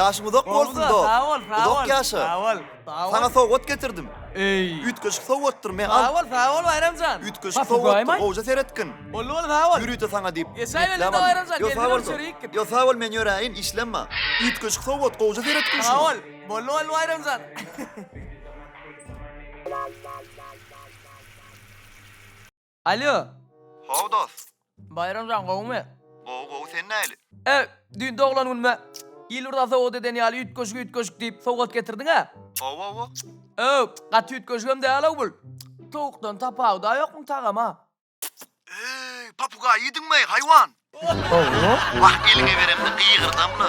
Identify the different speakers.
Speaker 1: Ýaşyň uzak bolsun dost.
Speaker 2: Sag bol, sag bol.
Speaker 1: Uzak ýaşa.
Speaker 2: Sag bol. Sag bol.
Speaker 1: Saňa sowgat getirdim.
Speaker 2: Eý.
Speaker 1: Üýtgeşik sowgatdyr, me al.
Speaker 2: Sag bol, sag bol Baýram jan.
Speaker 1: Üýtgeşik sowgatdyr, gowja seretgin.
Speaker 2: Boldy, boldy, sag bol.
Speaker 1: Ýörite saňa diýip.
Speaker 2: Geçäýmeli indi Baýram jan,
Speaker 1: Ýo sag bol.
Speaker 2: gelsin içeri git.
Speaker 1: Ýo sag bol, men ýöräýin, işlem bar. Üýtgeşik sowgat, gowja seretgin şuny.
Speaker 2: Sag bol. Boldy, boldy Baýram jan. Alo.
Speaker 1: How dost.
Speaker 2: Baýram jan gowumy?
Speaker 1: Gowy gowy sen näli?
Speaker 2: E, düýn doglan günüme il bir zat sowgat eden ýaly üýtgeşik üýtgeşik diýip sowgat getirdiň-ä?
Speaker 1: Hawa hawa.
Speaker 2: Öw, gaty üýtgeşigem däl-ow bul. Towukdan tapawuda ýok muň tagama.
Speaker 1: Eý, papugaý iýdiňmi, haýwan?
Speaker 2: Hawa.
Speaker 1: Wah, eliňe beremde gygyrdam-la.